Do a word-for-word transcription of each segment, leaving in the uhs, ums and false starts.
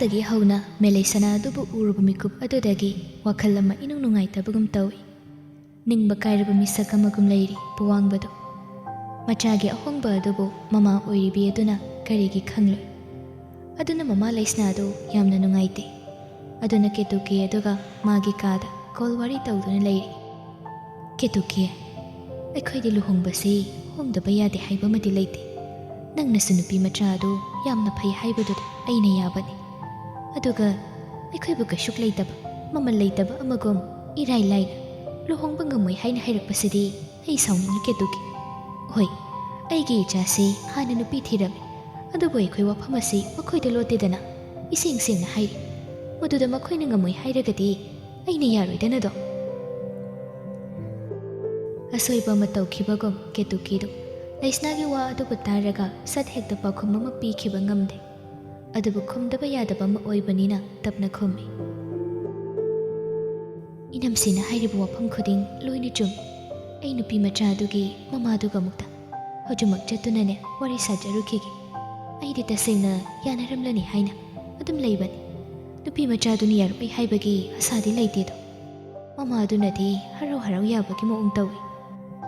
ꯗꯒꯤ ꯍꯧꯅ ꯃꯦꯂꯩꯁꯅꯥ ꯑꯗꯨꯕꯨ ꯎꯔꯨꯕ ꯃꯤꯀꯨꯞ ꯑꯗꯨꯗꯒꯤ ꯋꯥꯈꯜ ꯑꯃ ꯏꯅꯨꯡ ꯅꯨꯡꯉꯥꯏꯇꯕꯒꯨꯝ ꯇꯧꯏ꯫ ꯅꯤꯡꯕ ꯀꯥꯏꯔꯕ ꯃꯤꯁꯛ ꯑꯃꯒꯨꯝ ꯂꯩꯔꯤ ꯄꯨꯋꯥꯡꯕꯗꯨ꯫ ꯃꯆꯥꯒꯤ ꯑꯍꯣꯡꯕ ꯑꯗꯨꯕꯨ ꯃꯃꯥ ꯑꯣꯏꯔꯤꯕꯤ ꯑꯗꯨꯅ ꯀꯔꯤꯒꯤ ꯈꯪꯂꯣꯏ? ꯑꯗꯨꯅ ꯃꯃꯥ ꯂꯩꯁꯅꯥꯗꯨ ꯌꯥꯝꯅ ꯅꯨꯡꯉꯥꯏꯇꯦ꯫ ꯑꯗꯨꯅ ꯀꯦꯇꯨꯀꯤ ꯑꯗꯨꯒ ꯃꯥꯒꯤ ꯀꯥꯗ ꯀꯣꯜ ꯋꯥꯔꯤ ꯇꯧꯗꯨꯅ ꯂꯩꯔꯤ꯫ "ꯀꯦꯇꯨꯀꯤ, ꯑꯩꯈꯣꯏꯗꯤ ꯂꯨꯍꯣꯡꯕꯁꯤ ꯍꯣꯡꯗꯕ ꯌꯥꯗꯦ ꯍꯥꯏꯕ ꯑꯃꯗꯤ ꯂꯩꯇꯦ꯫ ꯅꯪꯅꯁꯨ ꯅꯨꯄꯤ ꯃꯆꯥ ꯑꯗꯨ ꯌꯥꯝꯅ ꯐꯩ ꯍꯥꯏꯕꯗꯨꯗ ꯑꯩꯅ ꯌꯥꯕꯅꯤ꯫ ꯑꯗꯨꯒ ꯑꯩꯈꯣꯏꯕꯨ ꯀꯩꯁꯨꯛ ꯂꯩꯇꯕ, ꯃꯃꯜ ꯂꯩꯇꯕ ꯑꯃꯒꯨꯝ ꯏꯔꯥꯏ ꯂꯥꯏꯅ ꯂꯨꯍꯣꯡꯕ ꯉꯝꯃꯣꯏ ꯍꯥꯏꯅ ꯍꯥꯏꯔꯛꯄꯁꯤꯗꯤ ꯑꯩ ꯁꯥꯎꯅꯤꯡꯉꯤ ꯀꯦꯇꯨꯀꯤ꯫ ꯍꯣꯏ, ꯑꯩꯒꯤ ꯏꯆꯥꯁꯤ ꯍꯥꯟꯅ ꯅꯨꯄꯤ ꯊꯤꯔꯝꯃꯤ, ꯑꯗꯨꯕꯨ ꯑꯩꯈꯣꯏ ꯋꯥꯐꯝ ꯑꯁꯤ ꯃꯈꯣꯏꯗ ꯂꯣꯠꯇꯦꯗꯅ, ꯏꯁꯦꯡ ꯁꯦꯡꯅ ꯍꯥꯏꯔꯤ꯫ ꯃꯗꯨꯗ ꯃꯈꯣꯏꯅ ꯉꯝꯃꯣꯏ ꯍꯥꯏꯔꯒꯗꯤ ꯑꯩꯅ ꯌꯥꯔꯣꯏꯗꯅꯗꯣ?" ꯑꯁꯣꯏꯕ ꯑꯃ ꯇꯧꯈꯤꯕꯒꯨꯝ ꯀꯦꯇꯨꯀꯤꯗꯨ ꯂꯩꯁꯅꯥꯒꯤ ꯋꯥ ꯑꯗꯨꯕꯨ ꯇꯥꯔꯒ ꯁꯠ ꯍꯦꯛꯇ ꯄꯥꯎꯈꯨꯝ ꯑꯃ ꯄꯤꯈꯤꯕ ꯉꯝꯗꯦ꯫ ꯑꯗꯨꯕꯨ ꯈꯨꯝꯗꯕ ꯌꯥꯗꯕ ꯑꯃ ꯑꯣꯏꯕꯅꯤꯅ ꯇꯞꯅ ꯈꯨꯝꯃꯤ꯫ "ꯏꯅꯝꯁꯤꯅ ꯍꯥꯏꯔꯤꯕ ꯋꯥꯐꯝ ꯈꯨꯗꯤꯡ ꯂꯣꯏꯅ ꯆꯨꯝꯃꯤ꯫ ꯑꯩ ꯅꯨꯄꯤ ꯃꯆꯥ ꯑꯗꯨꯒꯤ ꯃꯃꯥꯗꯨꯒ ꯑꯃꯨꯛꯇ ꯍꯧꯖꯤꯛꯃꯛ ꯆꯠꯇꯨꯅꯅꯦ ꯋꯥꯔꯤ ꯁꯥꯖꯔꯨꯈꯤꯒꯦ꯫ ꯑꯩꯗꯤ ꯇꯁꯦꯡꯅ ꯌꯥꯅꯔꯝꯂꯅꯤ ꯍꯥꯏꯅ ꯑꯗꯨꯝ ꯂꯩꯕꯅꯤ꯫ ꯅꯨꯄꯤ ꯃꯆꯥꯗꯨꯅ ꯌꯥꯔꯛꯑꯣꯏ ꯍꯥꯏꯕꯒꯤ ꯑꯁꯥꯗꯤ ꯂꯩꯇꯦꯗꯣ꯫ ꯃꯃꯥ ꯑꯗꯨꯅꯗꯤ ꯍꯔꯥꯎ ꯍꯔꯥꯎ ꯌꯥꯕꯒꯤ ꯃꯑꯣꯡ ꯇꯧꯏ꯫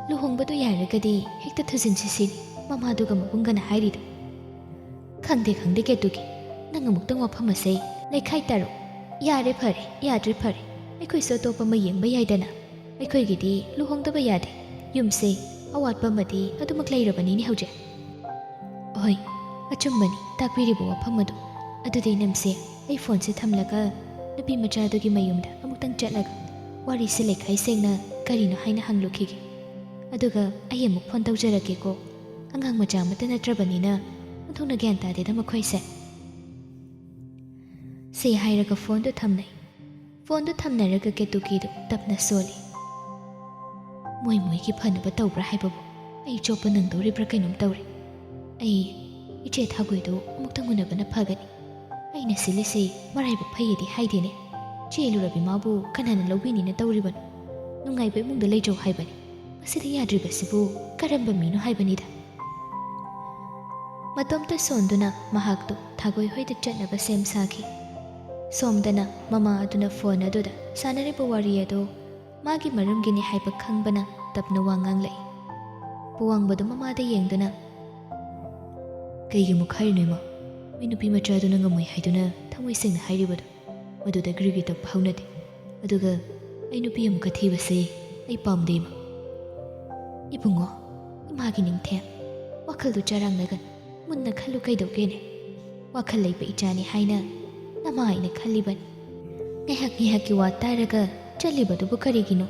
ꯂꯨꯍꯣꯡꯕꯗꯨ ꯌꯥꯔꯒꯗꯤ ꯍꯦꯛꯇ ꯊꯨꯖꯤꯟꯁꯤ ꯁꯤꯅꯤ ꯃꯃꯥꯗꯨꯒ ꯃꯕꯨꯡꯒꯅ ꯍꯥꯏꯔꯤꯗꯣ꯫ ꯈꯪꯗꯦ, ꯈꯪꯗꯦ ꯀꯦꯇꯨꯀꯤ, ꯅꯪ ꯑꯃꯨꯛꯇꯪ ꯋꯥꯐꯝ ꯑꯁꯦ ꯂꯩꯈꯥꯏ ꯇꯥꯔꯣ꯫ ꯌꯥꯔꯦ ꯐꯔꯦ, ꯌꯥꯗ꯭ꯔꯦ ꯐꯔꯦ, ꯑꯩꯈꯣꯏꯁꯨ ꯑꯇꯣꯞꯄ ꯑꯃ ꯌꯦꯡꯕ ꯌꯥꯏꯗꯅ꯫ ꯑꯩꯈꯣꯏꯒꯤꯗꯤ ꯂꯨꯍꯣꯡꯗꯕ ꯌꯥꯗꯦ꯫ ꯌꯨꯝꯁꯦ ꯑꯋꯥꯠꯄ ꯑꯃꯗꯤ ꯑꯗꯨꯃꯛ ꯂꯩꯔꯕꯅꯤꯅꯦ ꯍꯧꯖꯤꯛ꯫" "ꯍꯣꯏ, ꯑꯆꯨꯝꯕꯅꯤ ꯇꯥꯛꯄꯤꯔꯤꯕ ꯋꯥꯐꯝ ꯑꯗꯨ꯫ ꯑꯗꯨꯗꯤ ꯏꯅꯝꯁꯦ, ꯑꯩ ꯐꯣꯟꯁꯦ ꯊꯝꯂꯒ ꯅꯨꯄꯤ ꯃꯆꯥꯗꯨꯒꯤ ꯃꯌꯨꯝꯗ ꯑꯃꯨꯛꯇꯪ ꯆꯠꯂꯒ ꯋꯥꯔꯤꯁꯦ ꯂꯩꯈꯥꯏ ꯁꯦꯡꯅ ꯀꯔꯤꯅꯣ ꯍꯥꯏꯅ ꯍꯪꯂꯨꯈꯤꯒꯦ꯫ ꯑꯗꯨꯒ ꯑꯩ ꯑꯃꯨꯛ ꯐꯣꯟ ꯇꯧꯖꯔꯛꯀꯦꯀꯣ꯫ ꯑꯉꯥꯡ ꯃꯆꯥ ꯑꯃꯠꯇ ꯅꯠꯇ꯭ꯔꯕꯅꯤꯅ ꯑꯣꯟꯊꯣꯛꯅ ꯒ꯭ꯌꯥꯟ ꯇꯥꯗꯦꯗ ꯃꯈꯣꯏꯁꯦ꯫" ꯁꯤ ꯍꯥꯏꯔꯒ ꯐꯣꯟꯗꯨ ꯊꯝꯅꯩ꯫ ꯐꯣꯟꯗꯨ ꯊꯝꯅꯔꯒ ꯀꯦꯇꯨꯀꯤꯗꯨ ꯇꯞꯅ ꯁꯣꯜꯂꯤ꯫ "ꯃꯣꯏ ꯃꯣꯏꯒꯤ ꯐꯅꯕ ꯇꯧꯕ꯭ꯔꯥ ꯍꯥꯏꯕꯕꯨ ꯑꯩ ꯆꯣꯞꯄ ꯅꯪꯗꯧꯔꯤꯕ꯭ꯔꯥ ꯀꯩꯅꯣꯝ ꯇꯧꯔꯦ꯫ ꯑꯩ ꯏꯆꯦ ꯊꯥꯒꯣꯏꯗꯨ ꯑꯃꯨꯛꯇꯪ ꯎꯅꯕꯅ ꯐꯒꯅꯤ꯫ ꯑꯩꯅ ꯁꯤꯜꯂꯤꯁꯤ ꯃꯔꯥꯏꯕꯛ ꯐꯩꯌꯦꯗꯤ ꯍꯥꯏꯗꯦꯅꯦ꯫ ꯆꯦꯜꯂꯨꯔꯕꯤ ꯃꯥꯕꯨ ꯀꯅꯥꯅ ꯂꯧꯕꯤꯅꯤꯅ ꯇꯧꯔꯤꯕꯅꯣ? ꯅꯨꯡꯉꯥꯏꯕ ꯏꯃꯨꯡꯗ ꯂꯩꯖꯧ ꯍꯥꯏꯕꯅꯤ꯫ ꯃꯁꯤꯗ ꯌꯥꯗ꯭ꯔꯤꯕꯁꯤꯕꯨ ꯀꯔꯝꯕ ꯃꯤꯅꯣ ꯍꯥꯏꯕꯅꯤꯗ꯫" ꯃꯇꯣꯝꯇ ꯁꯣꯟꯗꯨꯅ ꯃꯍꯥꯛꯇꯨ ꯊꯥꯒꯣꯏ ꯍꯣꯏꯗ ꯆꯠꯅꯕ ꯁꯦꯝ ꯁꯥꯈꯤ꯫ ꯁꯣꯝꯗꯅ ꯃꯃꯥ ꯑꯗꯨꯅ ꯐꯣꯟ ꯑꯗꯨꯗ ꯁꯥꯟꯅꯔꯤꯕ ꯋꯥꯔꯤ ꯑꯗꯨ ꯃꯥꯒꯤ ꯃꯔꯨꯝꯒꯤꯅꯤ ꯍꯥꯏꯕ ꯈꯪꯕꯅ ꯇꯞꯅ ꯋꯥ ꯉꯥꯡꯂꯛꯏ꯫ ꯄꯨꯋꯥꯡꯕꯗꯨ ꯃꯃꯥꯗ ꯌꯦꯡꯗꯨꯅ, "ꯀꯩꯒꯤ ꯑꯃꯨꯛ ꯍꯥꯏꯔꯤꯅꯣ, ꯏꯃꯥ? ꯃꯤ ꯅꯨꯄꯤ ꯃꯆꯥꯗꯨꯅ ꯉꯝꯃꯣꯏ ꯍꯥꯏꯗꯨꯅ ꯊꯃꯣꯏ ꯁꯦꯡꯅ ꯍꯥꯏꯔꯤꯕꯗꯣ, ꯃꯗꯨꯗ ꯀꯔꯤꯒꯤ ꯇꯞꯄ ꯍꯧꯅꯗꯦ? ꯑꯗꯨꯒ ꯑꯩ ꯅꯨꯄꯤ ꯑꯃꯨꯛꯀ ꯊꯤꯕꯁꯦ ꯑꯩ ꯄꯥꯝꯗꯦ, ꯏꯃꯥ꯫" "ꯏꯕꯨꯡꯉꯣ, ꯏꯃꯥꯒꯤ ꯅꯤꯡꯊꯦꯝ, ꯋꯥꯈꯜꯗꯨ ꯆꯔꯥꯡꯅꯒꯅꯨ꯫ ꯃꯨꯟꯅ ꯈꯜꯂꯨ ꯀꯩꯗꯧꯒꯦꯅꯦ? ꯋꯥꯈꯜ ꯂꯩꯕ ꯏꯆꯥꯅꯤ ꯍꯥꯏꯅ ꯅꯃꯥ ꯑꯩꯅ ꯈꯜꯂꯤꯕꯅꯤ꯫ ꯉꯥꯏꯍꯥꯛ ꯉꯥꯏꯍꯥꯛꯀꯤ ꯋꯥ ꯇꯥꯔꯒ ꯆꯠꯂꯤꯕꯗꯨꯕꯨ ꯀꯔꯤꯒꯤꯅꯣ?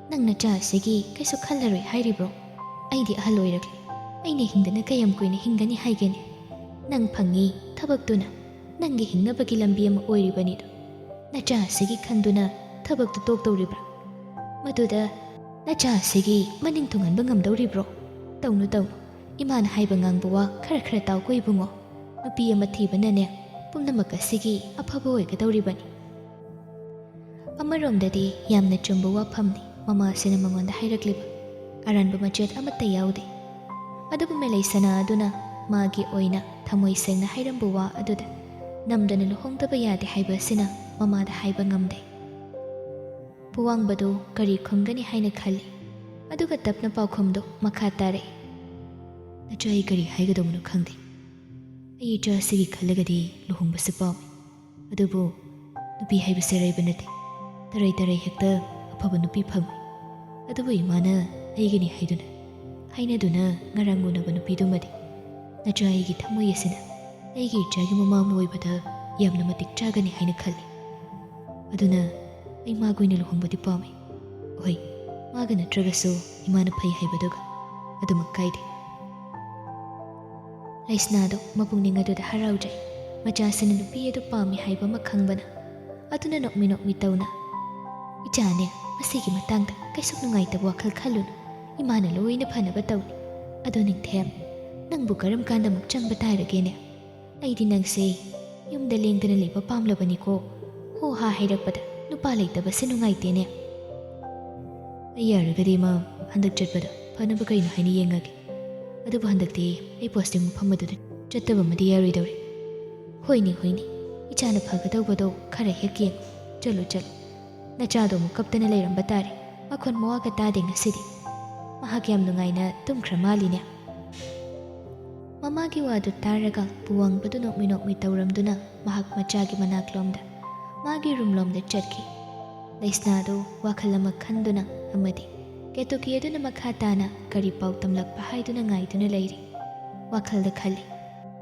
ꯅꯪ ꯅꯆꯥ ꯑꯁꯤꯒꯤ ꯀꯩꯁꯨ ꯈꯜꯂꯔꯣꯏ ꯍꯥꯏꯔꯤꯕ꯭ꯔꯣ? ꯑꯩꯗꯤ ꯑꯍꯜ ꯑꯣꯏꯔꯛꯂꯦ꯫ ꯑꯩꯅ ꯍꯤꯡꯗꯅ ꯀꯌꯥꯝ ꯀꯨꯏꯅ ꯍꯤꯡꯒꯅꯤ ꯍꯥꯏꯒꯦꯅꯦ? ꯅꯪ ꯐꯪꯉꯤ ꯊꯕꯛꯇꯨꯅ ꯅꯪꯒꯤ ꯍꯤꯡꯅꯕꯒꯤ ꯂꯝꯕꯤ ꯑꯃ ꯑꯣꯏꯔꯤꯕꯅꯤꯗꯣ꯫ ꯅꯆꯥ ꯑꯁꯤꯒꯤ ꯈꯟꯗꯨꯅ ꯊꯕꯛꯇꯨ ꯇꯣꯛꯇꯧꯔꯤꯕ꯭ꯔꯥ? ꯃꯗꯨꯗ ꯅꯆꯥ ꯑꯁꯤꯒꯤ ꯃꯅꯤꯡ ꯊꯨꯡꯍꯟꯕ ꯉꯝꯗꯧꯔꯤꯕ꯭ꯔꯣ? ꯇꯧꯅꯨ, ꯇꯧꯅꯨ꯫ ꯏꯃꯥꯅ ꯍꯥꯏꯕ ꯉꯥꯡꯕ ꯋꯥ ꯈꯔ ꯈꯔ ꯇꯥꯎꯀꯣ, ꯏꯕꯨꯡꯉꯣ꯫ ꯅꯨꯄꯤ ꯑꯃ ꯊꯤꯕꯅꯅꯦ, ꯄꯨꯝꯅꯃꯛ ꯑꯁꯤꯒꯤ ꯑꯐꯕ ꯑꯣꯏꯒꯗꯧꯔꯤꯕꯅꯤ꯫" ꯑꯃꯔꯣꯝꯗꯗꯤ ꯌꯥꯝꯅ ꯆꯨꯝꯕ ꯋꯥꯐꯝꯅꯤ ꯃꯃꯥꯁꯤꯅ ꯃꯉꯣꯟꯗ ꯍꯥꯏꯔꯛꯂꯤꯕ꯫ ꯑꯔꯥꯟꯕ ꯃꯆꯦꯠ ꯑꯃꯠꯇ ꯌꯥꯎꯗꯦ꯫ ꯑꯗꯨꯕꯨ ꯃꯦꯂꯩꯁꯅꯥ ꯑꯗꯨꯅ ꯃꯥꯒꯤ ꯑꯣꯏꯅ ꯊꯃꯣꯏ ꯁꯦꯡꯅ ꯍꯥꯏꯔꯝꯕ ꯋꯥ ꯑꯗꯨꯗ ꯅꯝꯗꯅ ꯂꯨꯍꯣꯡꯗꯕ ꯌꯥꯗꯦ ꯍꯥꯏꯕ ꯑꯁꯤꯅ ꯃꯃꯥꯗ ꯍꯥꯏꯕ ꯉꯝꯗꯦ꯫ ꯄꯨꯋꯥꯡꯕꯗꯨ ꯀꯔꯤ ꯈꯨꯝꯒꯅꯤ ꯍꯥꯏꯅ ꯈꯜꯂꯤ꯫ ꯑꯗꯨꯒ ꯇꯞꯅ ꯄꯥꯎꯈꯨꯝꯗꯨ ꯃꯈꯥ ꯇꯥꯔꯛꯏ꯫ "ꯅꯆꯥ, ꯑꯩ ꯀꯔꯤ ꯍꯥꯏꯒꯗꯧꯕꯅꯣ ꯈꯪꯗꯦ꯫ ꯑꯩ ꯏꯆꯥ ꯑꯁꯤꯒꯤ ꯈꯜꯂꯒꯗꯤ ꯂꯨꯍꯣꯡꯕꯁꯨ ꯄꯥꯝꯃꯤ꯫ ꯑꯗꯨꯕꯨ ꯅꯨꯄꯤ ꯍꯥꯏꯕꯁꯦ ꯑꯔꯩꯕ ꯅꯠꯇꯦ꯫ ꯇꯔꯩ ꯇꯔꯩ ꯍꯦꯛꯇ ꯑꯐꯕ ꯅꯨꯄꯤ ꯐꯪꯏ꯫ ꯑꯗꯨꯕꯨ ꯏꯃꯥꯅ ꯑꯩꯒꯤꯅꯤ ꯍꯥꯏꯗꯨꯅ ꯍꯥꯏꯅꯗꯨꯅ ꯉꯔꯥꯡ ꯎꯅꯕ ꯅꯨꯄꯤꯗꯨꯃꯗꯤ ꯅꯆꯥ ꯑꯩꯒꯤ ꯊꯃꯣꯏ ꯑꯁꯤꯅ ꯑꯩꯒꯤ ꯏꯆꯥꯒꯤ ꯃꯃꯥ ꯑꯃ ꯑꯣꯏꯕꯗ ꯌꯥꯝꯅ ꯃꯇꯤꯛ ꯆꯥꯒꯅꯤ ꯍꯥꯏꯅ ꯈꯜꯂꯤ꯫ ꯑꯗꯨꯅ ꯑꯩ ꯃꯥꯒ ꯑꯣꯏꯅ ꯂꯨꯍꯣꯡꯕꯗꯤ ꯄꯥꯝꯃꯤ꯫ ꯍꯣꯏ, ꯃꯥꯒ ꯅꯠꯇ꯭ꯔꯒꯁꯨ ꯏꯃꯥꯅ ꯐꯩ ꯍꯥꯏꯕꯗꯨꯒ ꯑꯗꯨꯃꯛ ꯀꯥꯏꯗꯦ꯫" ꯂꯩꯁꯅꯥꯗꯨ ꯃꯄꯨꯛꯅꯤꯡ ꯑꯗꯨꯗ ꯍꯔꯥꯎꯖꯩ꯫ ꯃꯆꯥꯁꯤꯅ ꯅꯨꯄꯤ ꯑꯗꯨ ꯄꯥꯝꯃꯤ ꯍꯥꯏꯕ ꯑꯃ ꯈꯪꯕꯅ꯫ ꯑꯗꯨꯅ ꯅꯣꯛꯃꯤ ꯅꯣꯛꯃꯤ ꯇꯧꯅ, "ꯏꯆꯥꯅꯦ, ꯃꯁꯤꯒꯤ ꯃꯇꯥꯡꯗ ꯀꯩꯁꯨ ꯅꯨꯡꯉꯥꯏꯇꯕ ꯋꯥꯈꯜ ꯈꯜꯂꯨꯅꯨ꯫ ꯏꯃꯥꯅ ꯂꯣꯏꯅ ꯐꯅꯕ ꯇꯧꯅꯤ꯫ ꯑꯗꯣ ꯅꯤꯡꯊꯦꯝ, ꯅꯪꯕꯨ ꯀꯔꯝ ꯀꯥꯟꯗ ꯑꯃꯨꯛ ꯆꯪꯕ ꯇꯥꯔꯒꯦꯅꯦ? ꯑꯩꯗꯤ ꯅꯪꯁꯦ ꯌꯨꯝꯗ ꯂꯦꯡꯗꯅ ꯂꯩꯕ ꯄꯥꯝꯂꯕꯅꯤꯀꯣ꯫ ꯍꯣ ꯍꯥ ꯍꯥꯏꯔꯛꯄꯗ ꯅꯨꯄꯥ ꯂꯩꯇꯕꯁꯦ ꯅꯨꯡꯉꯥꯏꯇꯦꯅꯦ꯫" "ꯑꯩ ꯌꯥꯔꯒꯗꯤ, ꯏꯃꯥ, ꯍꯟꯗꯛ ꯆꯠꯄꯗ ꯐꯅꯕ ꯀꯩꯅꯣ ꯍꯥꯏꯅ ꯌꯦꯡꯉꯒꯦ꯫ ꯑꯗꯨꯕꯨ ꯍꯟꯗꯛꯇꯤ ꯑꯩ posting ꯃꯐꯝ ꯑꯗꯨꯗ ꯆꯠꯇꯕ ꯑꯃꯗꯤ ꯌꯥꯔꯣꯏꯗꯧꯔꯤ꯫ ꯍꯣꯏꯅꯦ, ꯍꯣꯏꯅꯦ, ꯏꯆꯥꯅ ꯐꯒꯗꯧꯕꯗꯣ ꯈꯔ ꯍꯦꯛ ꯌꯦꯡꯉꯨ꯫ ꯆꯠꯂꯨ, ꯆꯠꯂꯨ꯫ ꯅꯆꯥꯗꯣ ꯑꯃꯨꯛ ꯀꯞꯇꯅ ꯂꯩꯔꯝꯕ ꯇꯥꯔꯦ꯫ ꯃꯈꯣꯟ ꯃꯋꯥꯒ ꯇꯥꯗꯦ ꯉꯁꯤꯗꯤ꯫ ꯃꯍꯥꯛ ꯌꯥꯝ ꯅꯨꯡꯉꯥꯏꯅ ꯇꯨꯝꯈ꯭ꯔ ꯃꯥꯜꯂꯤꯅꯦ꯫ ꯃꯃꯥꯒꯤ ꯋꯥꯗꯨ ꯇꯥꯔꯒ ꯄꯨꯋꯥꯡꯕꯗꯨ ꯅꯣꯛꯃꯤ ꯅꯣꯛꯃꯤ ꯇꯧꯔꯝꯗꯨꯅ ꯃꯍꯥꯛ ꯃꯆꯥꯒꯤ ꯃꯅꯥꯛꯂꯣꯝꯗ, ꯃꯥꯒꯤ ꯔꯨꯝꯂꯣꯝꯗ ꯆꯠꯈꯤ꯫ ꯂꯩꯁꯅꯥꯗꯨ ꯋꯥꯈꯜ ꯑꯃ ꯈꯟꯗꯨꯅ ꯑꯃꯗꯤ ꯀꯦꯇꯨꯀꯤ ꯑꯗꯨꯅ ꯃꯈꯥ ꯇꯥꯅ ꯀꯔꯤ ꯄꯥꯎ ꯇꯝꯂꯛꯄ ꯍꯥꯏꯗꯨꯅ ꯉꯥꯏꯗꯨꯅ ꯂꯩꯔꯤ꯫ ꯋꯥꯈꯜꯗ ꯈꯜꯂꯤ,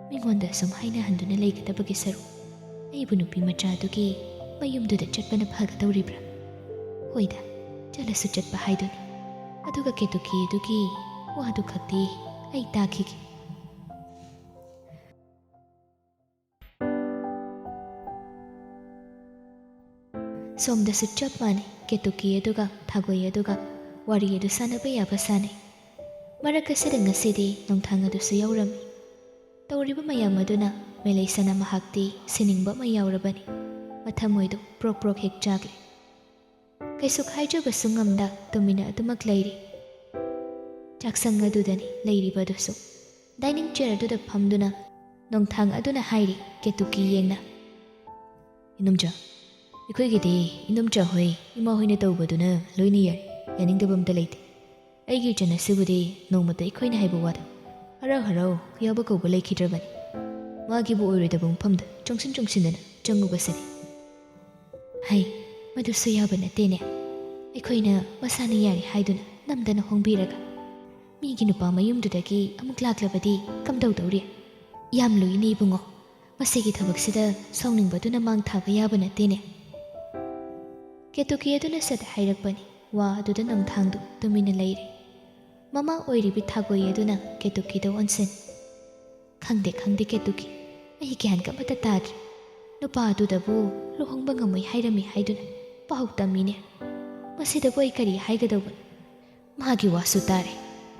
ꯃꯤꯉꯣꯟꯗ ꯑꯁꯨꯝ ꯍꯥꯏꯅꯍꯟꯗꯨꯅ ꯂꯩꯒꯗꯕꯒꯤ ꯁꯔꯨꯛ ꯑꯩꯕꯨ ꯅꯨꯄꯤ ꯃꯆꯥꯗꯨꯒꯤ ꯃꯌꯨꯝꯗꯨꯗ ꯆꯠꯄꯅ ꯐꯒꯗꯧꯔꯤꯕ꯭ꯔꯥ? ꯍꯣꯏꯗ, ꯆꯠꯂꯁꯨ ꯆꯠꯄ ꯍꯥꯏꯗꯨꯅꯤ꯫ ꯑꯗꯨꯒ ꯀꯦꯇꯨꯀꯤ ꯑꯗꯨꯒꯤ ꯋꯥꯗꯨ ꯈꯛꯇꯤ ꯑꯩ ꯇꯥꯈꯤꯒꯦ꯫ ꯁꯣꯝꯗꯁꯨ ꯆꯞ ꯃꯥꯟꯅꯩ, ꯀꯦꯇꯨꯀꯤ ꯑꯗꯨꯒ ꯊꯥꯒꯣꯏ ꯑꯗꯨꯒ ꯋꯥꯔꯤ ꯑꯗꯨ ꯁꯥꯟꯅꯕ ꯌꯥꯕ ꯁꯥꯟꯅꯩ꯫ ꯃꯔꯛ ꯑꯁꯤꯗ ꯉꯁꯤꯗꯤ ꯅꯣꯡꯊꯥꯡ ꯑꯗꯨꯁꯨ ꯌꯥꯎꯔꯝꯃꯤ꯫ ꯇꯧꯔꯤꯕ ꯃꯌꯥꯝ ꯑꯗꯨꯅ ꯃꯦꯂꯩꯁꯅꯥ ꯃꯍꯥꯛꯇꯤ ꯁꯤꯅꯤꯡꯕ ꯑꯃ ꯌꯥꯎꯔꯕꯅꯤ꯫ ꯃꯊꯃꯣꯏꯗꯨ ꯄ꯭ꯔꯣꯛ ꯄ꯭ꯔꯣꯛ ꯍꯦꯛ ꯆꯥꯛꯂꯤ꯫ ꯀꯩꯁꯨ ꯍꯥꯏꯖꯕꯁꯨ ꯉꯝꯗ ꯇꯨꯃꯤꯟꯅ ꯑꯗꯨꯃꯛ ꯂꯩꯔꯤ꯫ ꯆꯥꯛꯁꯪ ꯑꯗꯨꯗꯅꯤ ꯂꯩꯔꯤꯕꯗꯨꯁꯨ꯫ Dining chair ꯑꯗꯨꯗ ꯐꯝꯗꯨꯅ ꯅꯣꯡꯊꯥꯡ ꯑꯗꯨꯅ ꯍꯥꯏꯔꯤ ꯀꯦꯇꯨꯀꯤ ꯌꯦꯡꯅ, "ꯏꯅꯣꯝꯆꯥ, ꯑꯩꯈꯣꯏꯒꯤꯗꯤ ꯏꯅꯣꯝꯆꯥ ꯍꯣꯏ, ꯏꯃꯥ ꯍꯣꯏꯅ ꯇꯧꯕꯗꯨꯅ ꯂꯣꯏꯅ ꯌꯥꯏ, ꯌꯥꯅꯤꯡꯗꯕ ꯑꯝꯇ ꯂꯩꯇꯦ꯫ ꯑꯩꯒꯤ ꯏꯆꯟ ꯑꯁꯤꯕꯨꯗꯤ ꯅꯣꯡꯃꯇ ꯑꯩꯈꯣꯏꯅ ꯍꯥꯏꯕ ꯋꯥꯗ ꯍꯔꯥꯎ ꯍꯔꯥꯎ ꯌꯥꯕ ꯀꯧꯕ ꯂꯩꯈꯤꯗ꯭ꯔꯕꯅꯤ꯫ ꯃꯥꯒꯤꯕꯨ ꯑꯣꯏꯔꯣꯏꯗꯕ ꯃꯐꯝꯗ ꯆꯪꯁꯤꯟ ꯆꯪꯁꯤꯟꯗꯅ ꯆꯪꯉꯨꯕꯁꯤꯗꯤ꯫ ꯍꯩ, ꯃꯗꯨꯁꯨ ꯌꯥꯕ ꯅꯠꯇꯦꯅꯦ꯫ ꯑꯩꯈꯣꯏꯅ ꯃꯁꯥꯅ ꯌꯥꯔꯦ ꯍꯥꯏꯗꯨꯅ ꯅꯝꯗꯅ ꯍꯣꯡꯕꯤꯔꯒ ꯃꯤꯒꯤ ꯅꯨꯄꯥ ꯃꯌꯨꯝꯗꯨꯗꯒꯤ ꯑꯃꯨꯛ ꯂꯥꯛꯂꯕꯗꯤ ꯀꯝꯗꯧꯗꯧꯔꯤ? ꯌꯥꯝ ꯂꯨꯏꯅꯦ ꯏꯕꯨꯡꯉꯣ꯫ ꯃꯁꯤꯒꯤ ꯊꯕꯛꯁꯤꯗ ꯁꯥꯎꯅꯤꯡꯕꯗꯨꯅ ꯃꯥꯡ ꯊꯥꯕ ꯌꯥꯕ ꯅꯠꯇꯦꯅꯦ꯫" ꯀꯦꯇꯨꯀꯤ ꯑꯗꯨꯅ ꯁꯠ ꯍꯥꯏꯔꯛꯄꯅꯤ꯫ ꯋꯥ ꯑꯗꯨꯗ ꯅꯣꯡꯊꯥꯡꯗꯨ ꯇꯨꯃꯤꯟꯅ ꯂꯩꯔꯦ꯫ ꯃꯃꯥ ꯑꯣꯏꯔꯤꯕꯤ ꯊꯥꯒꯣꯏ ꯑꯗꯨꯅ ꯀꯦꯇꯨꯀꯤꯗ ꯑꯣꯟꯁꯤꯟ, "ꯈꯪꯗꯦ, ꯈꯪꯗꯦ ꯀꯦꯇꯨꯀꯤ, ꯑꯩ ꯒ꯭ꯌꯥꯟꯒ ꯑꯃꯠꯇ ꯇꯥꯗ꯭ꯔꯦ꯫ ꯅꯨꯄꯥ ꯑꯗꯨꯗꯕꯨ ꯂꯨꯍꯣꯡꯕ ꯉꯝꯃꯣꯏ ꯍꯥꯏꯔꯝꯃꯤ ꯍꯥꯏꯗꯨꯅ ꯄꯥꯎ ꯇꯝꯃꯤꯅꯦ꯫ ꯃꯁꯤꯗꯕꯨ ꯑꯩ ꯀꯔꯤ ꯍꯥꯏꯒꯗꯧꯕꯅꯣ? ꯃꯥꯒꯤ ꯋꯥꯁꯨ ꯇꯥꯔꯦ꯫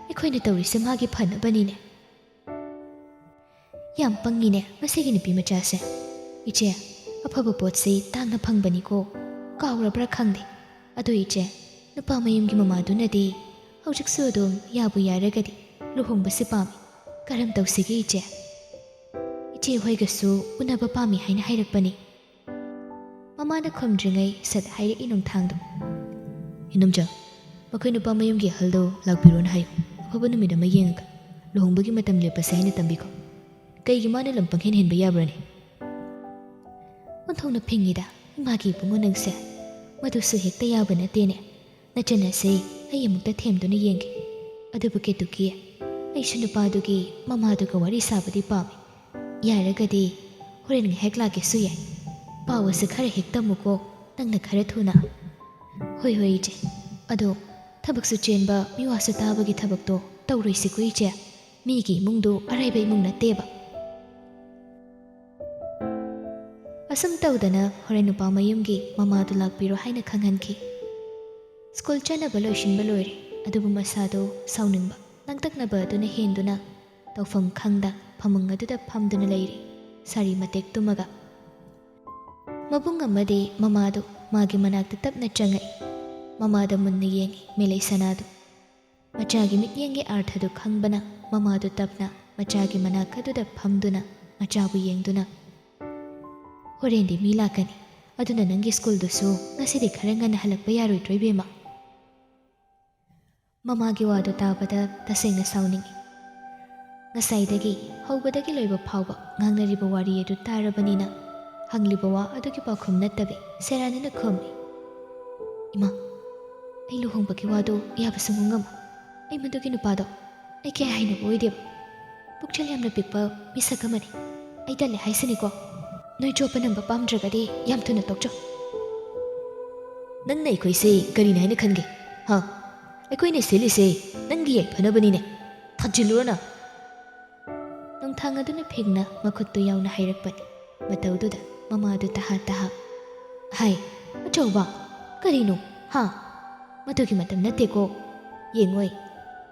ꯑꯩꯈꯣꯏꯅ ꯇꯧꯔꯤꯁꯦ ꯃꯥꯒꯤ ꯐꯅꯕꯅꯤꯅꯦ꯫ ꯌꯥꯝ ꯄꯪꯉꯤꯅꯦ ꯃꯁꯤꯒꯤ ꯅꯨꯄꯤ ꯃꯆꯥꯁꯦ꯫ ꯏꯆꯦ, ꯑꯐꯕ ꯄꯣꯠꯁꯤ ꯇꯥꯡꯅ ꯐꯪꯕꯅꯤꯀꯣ꯫ ꯀꯥꯎꯔꯕ꯭ꯔꯥ ꯈꯪꯗꯦ꯫ ꯑꯗꯣ ꯏꯆꯦ, ꯅꯨꯄꯥ ꯃꯌꯨꯝꯒꯤ ꯃꯃꯥꯗꯨꯅꯗꯤ ꯍꯧꯖꯤꯛꯁꯨ ꯑꯗꯨꯝ ꯌꯥꯕꯨ ꯌꯥꯔꯒꯗꯤ ꯂꯨꯍꯣꯡꯕꯁꯤ ꯄꯥꯝꯃꯤ꯫ ꯀꯔꯝ ꯇꯧꯁꯤꯒꯦ ꯏꯆꯦ? ꯏꯆꯦ ꯍꯣꯏꯒꯁꯨ ꯎꯅꯕ ꯄꯥꯝꯃꯤ ꯍꯥꯏꯅ ꯍꯥꯏꯔꯛꯄꯅꯤ꯫ ꯃꯃꯥꯅ ꯈꯨꯝꯗ꯭ꯔꯤꯉꯩ ꯁꯠ ꯍꯥꯏꯔꯛꯏ ꯅꯣꯡꯊꯥꯡꯗꯣ꯫ "ꯏꯅꯝꯆꯥ, ꯃꯈꯣꯏ ꯅꯨꯄꯥ ꯃꯌꯨꯝꯒꯤ ꯑꯍꯜꯗꯣ ꯂꯥꯛꯄꯤꯔꯣꯅ ꯍꯥꯏꯌꯨ꯫ ꯑꯐꯕ ꯅꯨꯃꯤꯠ ꯑꯃ ꯌꯦꯡꯉꯒ ꯂꯨꯍꯣꯡꯕꯒꯤ ꯃꯇꯝ ꯂꯦꯞꯄꯁꯦ ꯍꯥꯏꯅ ꯇꯝꯕꯤꯈꯣ꯫ ꯀꯩꯒꯤ ꯃꯥꯅ ꯂꯝ ꯄꯪꯍꯦꯟ ꯍꯦꯟꯕ ꯌꯥꯕ꯭ꯔꯅꯦ?" ꯑꯣꯟꯊꯣꯛꯅ ꯐꯤꯡꯉꯤꯗ ꯏꯃꯥꯒꯤ ꯏꯕꯨꯡꯉꯣ ꯅꯪꯁꯦ꯫ ꯃꯗꯨꯁꯨ ꯍꯦꯛꯇ ꯌꯥꯕ ꯅꯠꯇꯦꯅꯦ꯫ ꯅꯆꯟ ꯑꯁꯦ ꯑꯩ ꯑꯃꯨꯛꯇ ꯊꯦꯝꯗꯨꯅ ꯌꯦꯡꯒꯦ꯫ ꯑꯗꯨꯕꯨ ꯀꯦꯇꯨꯀꯤ, ꯑꯩꯁꯨ ꯅꯨꯄꯥꯗꯨꯒꯤ ꯃꯃꯥꯗꯨꯒ ꯋꯥꯔꯤ ꯁꯥꯕꯗꯤ ꯄꯥꯝꯃꯤ꯫ ꯌꯥꯔꯒꯗꯤ ꯍꯣꯔꯦꯟ ꯉꯥꯏꯍꯥꯛ ꯂꯥꯛꯀꯦꯁꯨ ꯌꯥꯏ꯫ ꯄꯥꯎ ꯑꯁꯤ ꯈꯔ ꯍꯦꯛ ꯇꯝꯃꯨꯀꯣ, ꯅꯪꯅ ꯈꯔ ꯊꯨꯅ꯫ "ꯍꯣꯏ, ꯍꯣꯏ, ꯏꯆꯦ꯫ ꯑꯗꯣ ꯊꯕꯛꯁꯨ ꯆꯦꯟꯕ, ꯃꯤꯋꯥꯁꯨ ꯇꯥꯕꯒꯤ ꯊꯕꯛꯇꯣ ꯇꯧꯔꯣꯏꯁꯤꯀꯣ, ꯏꯆꯦ꯫ ꯃꯤꯒꯤ ꯏꯃꯨꯡꯗꯨ ꯑꯔꯥꯏꯕ ꯏꯃꯨꯡ ꯅꯠꯇꯦꯕ"꯫ ꯑꯁꯨꯝ ꯇꯧꯗꯅ ꯍꯣꯔꯦꯟ ꯅꯨꯄꯥ ꯃꯌꯨꯝꯒꯤ ꯃꯃꯥꯗꯨ ꯂꯥꯛꯄꯤꯔꯣ ꯍꯥꯏꯅ ꯈꯪꯍꯟꯈꯤ꯫ ꯁ꯭ꯀꯨꯜ ꯆꯠꯅꯕ ꯂꯣꯏꯁꯤꯟꯕ ꯂꯣꯏꯔꯦ, ꯑꯗꯨꯕꯨ ꯃꯁꯥꯗꯨ ꯁꯥꯎꯅꯤꯡꯕ, ꯂꯥꯡꯇꯛꯅꯕ ꯑꯗꯨꯅ ꯍꯦꯟꯗꯨꯅ ꯇꯧꯐꯝ ꯈꯪꯗ ꯐꯃꯨꯡ ꯑꯗꯨꯗ ꯐꯝꯗꯨꯅ ꯂꯩꯔꯤ, ꯁꯥꯔꯤ ꯃꯇꯦꯛ ꯇꯨꯝꯃꯒ꯫ ꯃꯕꯨꯡ ꯑꯃꯗꯤ ꯃꯃꯥꯗꯨ ꯃꯥꯒꯤ ꯃꯅꯥꯛꯇ ꯇꯞꯅ ꯆꯪꯉꯛꯏ꯫ ꯃꯃꯥꯗ ꯃꯨꯟꯅ ꯌꯦꯡꯉꯤ ꯃꯦꯂꯩ ꯁꯅꯥꯗꯨ꯫ ꯃꯆꯥꯒꯤ ꯃꯤꯠꯌꯦꯡꯒꯤ ꯑꯥꯔꯊꯗꯨ ꯈꯪꯕꯅ ꯃꯃꯥꯗꯨ ꯇꯞꯅ ꯃꯆꯥꯒꯤ ꯃꯅꯥꯛ ꯑꯗꯨꯗ ꯐꯝꯗꯨꯅ ꯃꯆꯥꯕꯨ ꯌꯦꯡꯗꯨꯅ, "ꯍꯣꯔꯦꯟꯗꯤ ꯃꯤ ꯂꯥꯛꯀꯅꯤ, ꯑꯗꯨꯅ ꯅꯪꯒꯤ ꯁ꯭ꯀꯨꯜꯗꯨꯁꯨ ꯉꯁꯤꯗꯤ ꯈꯔ ꯉꯟꯅ ꯍꯜꯂꯛꯄ ꯌꯥꯔꯣꯏꯗ꯭ꯔꯣ, ꯏꯕꯦꯝꯃ?" ꯃꯃꯥꯒꯤ ꯋꯥꯗꯨ ꯇꯥꯕꯗ ꯇꯁꯦꯡꯅ ꯁꯥꯎꯅꯤꯡꯏ꯫ ꯉꯁꯥꯏꯗꯒꯤ ꯍꯧꯕꯗꯒꯤ ꯂꯣꯏꯕ ꯐꯥꯎꯕ ꯉꯥꯡꯅꯔꯤꯕ ꯋꯥꯔꯤ ꯑꯗꯨ ꯇꯥꯔꯕꯅꯤꯅ ꯍꯪꯂꯤꯕ ꯋꯥ ꯑꯗꯨꯒꯤ ꯄꯥꯎꯈꯨꯝ ꯅꯠꯇꯕꯤ ꯁꯦꯔꯥꯟꯅꯅ ꯈꯨꯝꯃꯤ꯫ "ꯏꯃꯥ, ꯑꯩ ꯂꯨꯍꯣꯡꯕꯒꯤ ꯋꯥꯗꯨ ꯌꯥꯕꯁꯨ ꯉꯝꯃꯣꯏ꯫ ꯑꯩ ꯃꯗꯨꯒꯤ ꯅꯨꯄꯥꯗꯣ ꯑꯩ ꯀꯌꯥ ꯍꯩꯅꯕ ꯑꯣꯏꯗꯦꯕ꯫ ꯄꯨꯛꯆꯦꯜ ꯌꯥꯝꯅ ꯄꯤꯛꯄ ꯃꯤꯁꯛ ꯑꯃꯅꯤ꯫ ꯑꯩ ꯇꯜꯂꯦ ꯍꯥꯏꯁꯤꯅꯤꯀꯣ꯫ ꯅꯣꯏ ꯆꯣꯞꯄ ꯅꯝꯕ ꯄꯥꯝꯗ꯭ꯔꯒꯗꯤ ꯌꯥꯝ ꯊꯨꯅ ꯇꯣꯛꯆꯧ"꯫ "ꯅꯪꯅ ꯑꯩꯈꯣꯏꯁꯦ ꯀꯔꯤꯅꯤ ꯍꯥꯏꯅ ꯈꯟꯒꯦ? ꯍꯥ? ꯑꯩꯈꯣꯏꯅ ꯁꯤꯜꯂꯤꯁꯦ ꯅꯪꯒꯤ ꯌꯥꯏꯐꯅꯕꯅꯤꯅꯦ꯫ ꯊꯥꯖꯤꯜꯂꯨꯔꯣ ꯅꯪ"꯫ ꯅꯣꯡꯊꯥꯡ ꯑꯗꯨꯅ ꯐꯤꯡꯅ ꯃꯈꯨꯠꯇꯨ ꯌꯥꯎꯅ ꯍꯥꯏꯔꯛꯄꯅꯤ꯫ ꯃꯇꯧꯗꯨꯗ ꯃꯃꯥꯗꯨ ꯇꯍꯥ ꯇꯍꯥ꯫ "ꯍꯥꯏ, ꯑꯆꯧꯕ, ꯀꯔꯤꯅꯣ? ꯍꯥ? ꯃꯗꯨꯒꯤ ꯃꯇꯝ ꯅꯠꯇꯦꯀꯣ꯫ ꯌꯦꯡꯉꯣꯏ,